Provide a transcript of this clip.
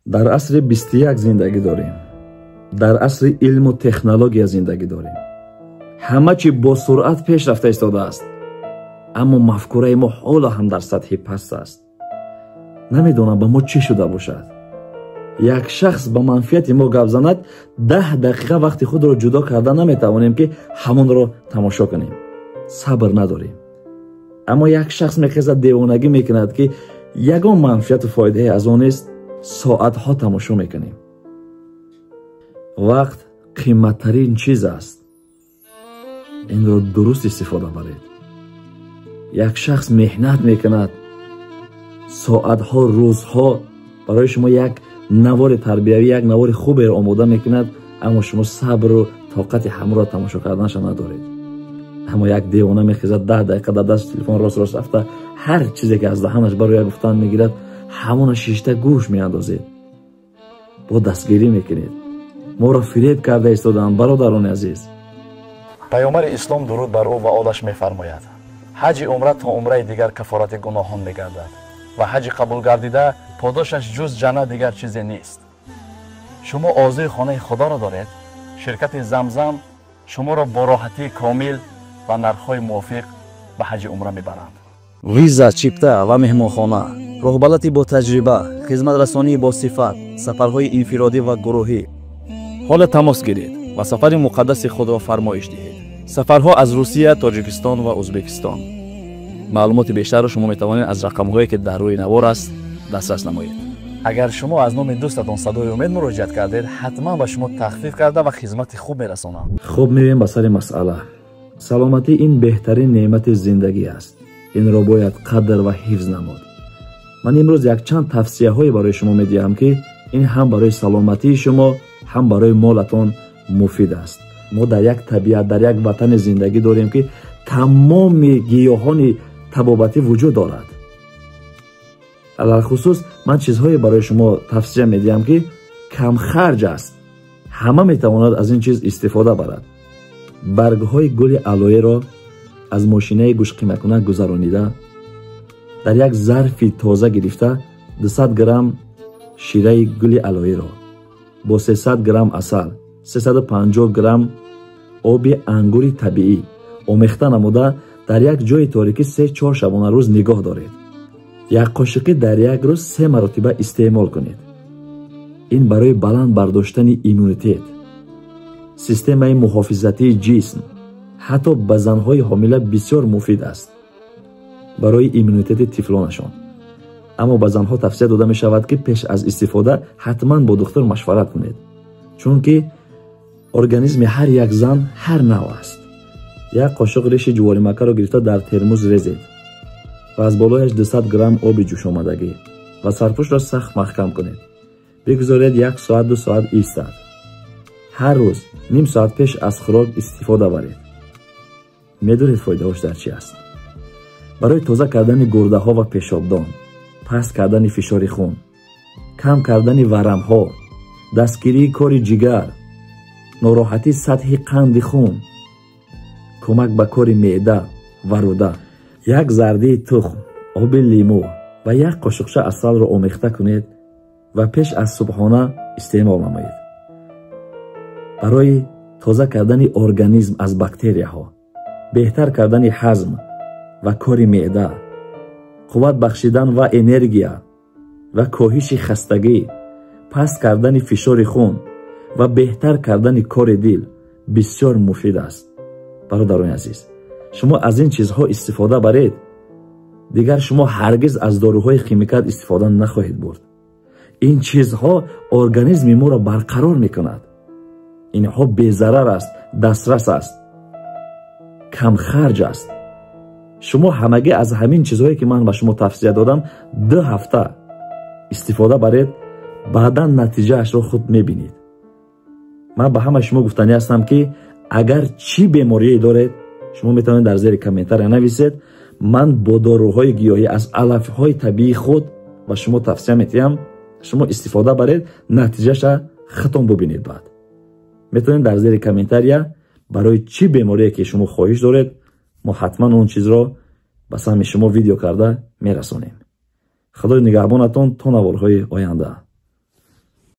Дар асри 21 зиндагӣ дорем. Дар асри илму технология зиндагӣ дорем. Ҳама чӣ бо суръат пеш рафта истодааст. Аммо мафкураи мо ҳоло ҳам дар сатҳи паст аст. Намедонам ба мо чӣ шуда бошад. Як шахс ба манфиати мо гап занад, 10 дақиқа вақти худро ҷудо карда наметавонем, ки ҳамонро тамошо кунем. Сабр надорем. Аммо як шахс мехезад, девонагӣ мекунад, ки ягон манфиату фоидае аз он нест, соатҳо тамошо мекунем. Вақт қиматтарин чиз аст. Инро дуруст истифода баред. Як шахс меҳнат мекунад, соатҳо, рӯзҳо барои шумо як навори тарбиявӣ, як навори хуберо омода мекунад, аммо шумо сабру тоқати ҳамонро тамошо карданашро надоред. Аммо як девона мехезад, 10 дақиқа дар даст телефон рост рост рафта, ҳар чизе ки аз даҳанаш барои гуфтан мегирад, ҳамона шишта гӯш меандозед, бо дастгирӣ мекунед. Моро фиреб карда истодаанд, бародарони азиз. Паёмбари ислом дуруд бар ӯ ва олаш мефармояд: ҳаҷи умра то умраи дигар кафорати гуноҳон мегардад ва ҳаҷи қабул гардида подошаш ҷуз ҷаннат дигар чизе нест. Шумо орзуи хонаи худоро доред? Ширкати Замзам шуморо бо роҳатии комил ва нархҳои мувофиқ ба ҳаҷи умра мебаранд. Виза, чипта ва меҳмонхона, роҳбалати бо таҷриба, хизматрасонии бо сифат, сафарҳои инфиродӣ ва гурӯҳӣ. Ҳоло тамос гиред ва сафари муқаддаси худро фармоиш диҳед. Сафарҳо аз Русия, Тоҷикистон ва Ӯзбекистон. Маълумоти бештарро шумо метавонед аз рақамҳое ки дар рӯи навор аст дастрас намоед. Агар шумо аз номи дӯстатон Садои Умед муроҷиат кардед, ҳатман ба шумо тахфиф карда ва хизмати хуб мерасонам. Хуб, меоем ба сари масъала. Саломатӣ ин беҳтарин неъмати зиндагӣ аст. Инро бояд қадр ва ҳифз намуд. Ман имрӯз якчанд тавсияҳое барои шумо медиҳам, ки ин ҳам барои саломатии шумо, ҳам барои молатон муфид аст. Мо дар як табиат, дар як ватани зиндагӣ дорем, ки тамоми гиёҳони табобатӣ вуҷуд дорад. Алалхусус ман чизҳое барои шумо тавсия медиҳам, ки камхарҷ аст. Ҳама метавонад аз ин чиз истифода барад. Баргҳои гули алоеро аз мошинаи гӯшқимакунак гузаронида, дар як зарфи тоза гирифта 200 грамм шираи гули алоеро бо 300 грамм асал, 350 грамм оби ангури табиӣ омехта намуда, дар як ҷои торикӣ 3-4 шабонарӯз нигоҳ доред. Як қошиқӣ дар як рӯз 3 маротиба истеъмол кунед. Ин барои баланд бардоштани иммунитет, системаи муҳофизатии ҷисм, ҳатто ба занҳои ҳомила бисёр муфид аст барои иммунитети тифлонашон. Аммо ба занҳо тавсия дода мешавад, ки пеш аз истифода ҳатман бо духтур машварат кунед, чунки организми ҳар як зан ҳар нав аст. Як қошуқ реши ҷуворимакаро гирифта дар термуз резед ва аз болояш 200 грамм оби ҷӯшомадагӣ ва сарпӯшро сахт маҳкам кунед. Бигузоред 1 соат 2 соат истад. Ҳар рӯз ним соат пеш аз хӯрок истифода баред. Медонед фоидаҳош дар чӣ аст? Барои тоза кардани гурдаҳо ва пешобдон, паст кардани фишори хун, кам кардани варамҳо, дастгирии кори ҷигар, нороҳатии сатҳи қанди хун, кӯмак ба кори меъда ва рӯда. Як зардии тухм, оби лимӯ ва як қошуқча асалро омехта кунед ва пеш аз субҳона истеъмол намоед. Барои тоза кардани организм аз бактерияҳо, беҳтар кардани ҳазм ва кори меъда, қувват бахшидан ва энергия ва коҳиши хастагӣ, паст кардани фишори хун ва беҳтар кардани кори дил бисёр муфид аст. Бародарони азиз, шумо аз ин чизҳо истифода баред, дигар шумо ҳаргиз аз доруҳои химикат истифода нахоҳед бурд. Ин чизҳо организми моро барқарор мекунад. Инҳо безарар аст, дастрас аст, камхарҷ аст. Шумо ҳамагӣ аз ҳамин чизҳое ки ман ба шумо тавсия додам 2 ҳафта истифода баред, баъдан натиҷаашро худ мебинед. Ман ба ҳама шумо гуфтанӣ ҳастам, ки агар чӣ беморие доред, шумо метавонед дар зери комментария нависед. Ман бо доруҳои гиёҳӣ аз алафҳои табиии худ ба шумо тавсия медиҳам, шумо истифода баред, натиҷаша худтон бубинед. Баъд метавонед дар зери комментария барои чӣ беморие ки шумо хоҳиш доред, мо ҳатман он чизро ба самти шумо видео карда мерасонем. Худои нигаҳбонатон то наворҳои оянда.